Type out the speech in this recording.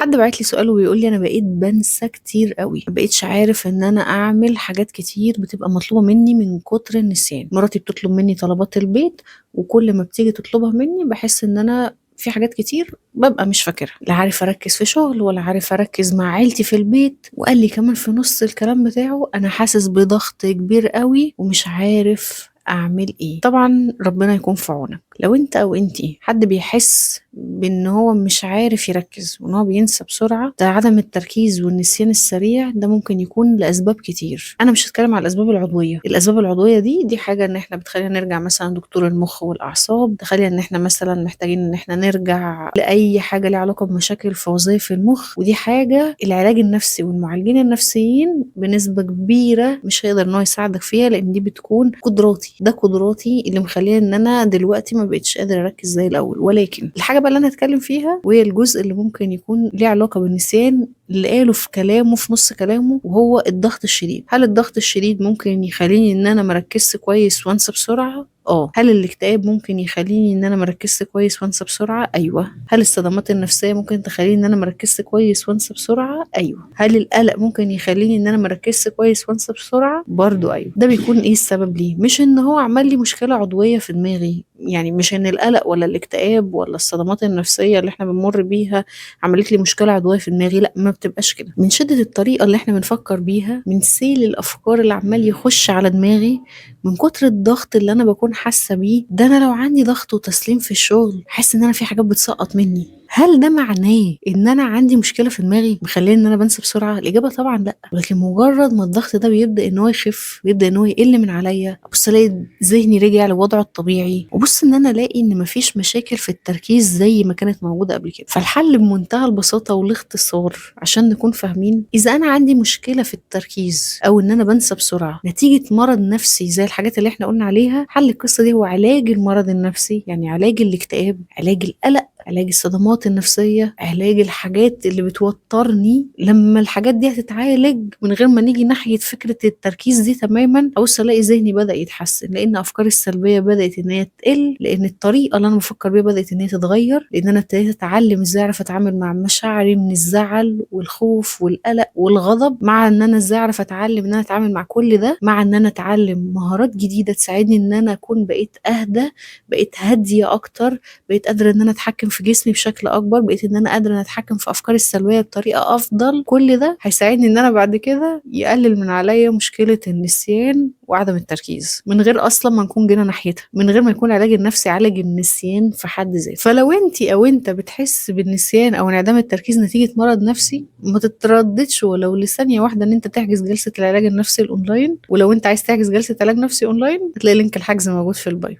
حد بعت لي سؤال وبيقول لي انا بقيت بنسى كتير قوي، ما بقيتش عارف ان انا اعمل حاجات كتير بتبقى مطلوبه مني من كتر النسيان. مراتي بتطلب مني طلبات البيت، وكل ما بتيجي تطلبها مني بحس ان انا في حاجات كتير ببقى مش فاكرها، لا عارف اركز في شغل ولا عارف اركز مع عيلتي في البيت. وقال لي كمان في نص الكلام بتاعه انا حاسس بضغط كبير قوي ومش عارف اعمل ايه. طبعا ربنا يكون في عونك لو انت او انتي حد بيحس بان هو مش عارف يركز وان هو بينسى بسرعة. ده عدم التركيز والنسيان السريع ده ممكن يكون لاسباب كتير. انا مش هتكلم على الاسباب العضوية، الاسباب العضوية دي حاجة ان احنا بتخلينا نرجع مثلا دكتور المخ والاعصاب، تخلينا ان احنا مثلا محتاجين ان احنا نرجع لاي حاجة ليها علاقة بمشاكل في وظائف المخ، ودي حاجة العلاج النفسي والمعالجين النفسيين بنسبة كبيرة مش هيقدر ان هو يساعدك فيها، لان دي بتكون قدراتي، ده قدراتي اللي مخليها ان انا دلوقتي ما بقتش قادرة اركز زي الاول. ولكن الحاجة بقى اللي انا هتكلم فيها وهي الجزء اللي ممكن يكون ليه علاقة بالنسيان اللي قاله في كلامه في نص كلامه، وهو الضغط الشديد. هل الضغط الشديد ممكن يخليني ان انا مركزش كويس وانسى بسرعة؟ هل الاكتئاب ممكن يخليني ان انا مركزش كويس وانسى بسرعة؟ ايوه. هل الصدمات النفسية ممكن تخليني ان انا مركزش كويس وانسى بسرعة؟ ايوه. هل القلق ممكن يخليني ان انا مركزش كويس وانسى بسرعة؟ برضو ايوه. ده بيكون ايه السبب ليه؟ مش ان هو عمل لي مشكلة عضوية في دماغي، يعني مش ان القلق ولا الاكتئاب ولا الصدمات النفسية اللي احنا بنمر بيها عملت لي مشكلة عضوية في دماغي، لا ما بتبقاش كده. من شده الطريقة اللي احنا بنفكر بيها، من سيل الافكار اللي عمال يخش على دماغي، من كتر الضغط اللي انا بكون حاسه بيه ده. انا لو عندي ضغط وتسليم في الشغل حاسه ان انا في حاجات بتسقط مني. هل ده معناه ان انا عندي مشكلة في دماغي مخليني ان انا بنسى بسرعة؟ الاجابة طبعا لا. ولكن مجرد ما الضغط ده بيبدا ان هو يخف، بيبدا ان هو يقل من عليا، ابص الاقي ذهني رجع لوضعه الطبيعي، وبص ان انا الاقي ان مفيش مشاكل في التركيز زي ما كانت موجودة قبل كده. فالحل بمنتهى البساطة والاختصار عشان نكون فاهمين، اذا انا عندي مشكلة في التركيز او ان انا بنسى بسرعة نتيجة مرض نفسي زي الحاجات اللي احنا قلنا عليها، حل القصة دي هو علاج المرض النفسي، يعني علاج الاكتئاب، علاج القلق، علاج الصدمات النفسية، علاج الحاجات اللي بتوترني. لما الحاجات دي هتتعالج من غير ما نيجي ناحية فكرة التركيز دي تماما، أبص ألاقي ذهني بدأ يتحسن، لأن أفكاري السلبية بدأت إن هي تقل، لأن الطريقة اللي أنا بفكر بيها بدأت إن هي تتغير، لأن أنا ابتديت أتعلم إزاي أعرف أتعامل مع مشاعري من الزعل والخوف والقلق والغضب، مع إن أنا إزاي أعرف أتعلم إن أنا أتعامل مع كل ده، مع إن أنا أتعلم مهارات جديدة تساعدني إن أنا أكون بقيت أهدى، بقيت هادية أكتر، بقيت قادرة إن أنا أتحكم في جسمي بشكل اكبر، بقيت ان انا قادرة ان اتحكم في افكاري السلبية بطريقة افضل. كل ده هيساعدني ان انا بعد كده يقلل من عليا مشكلة النسيان وعدم التركيز من غير اصلا ما نكون جينا ناحيتها، من غير ما يكون العلاج النفسي عالج النسيان في حد ذاته. فلو انت او انت بتحس بالنسيان او انعدام التركيز نتيجة مرض نفسي، ما تترددش ولو لثانيه واحدة ان انت تحجز جلسه العلاج النفسي الاونلاين. ولو انت عايز تحجز جلسه علاج نفسي اونلاين هتلاقي link الحجز موجود في ال bio.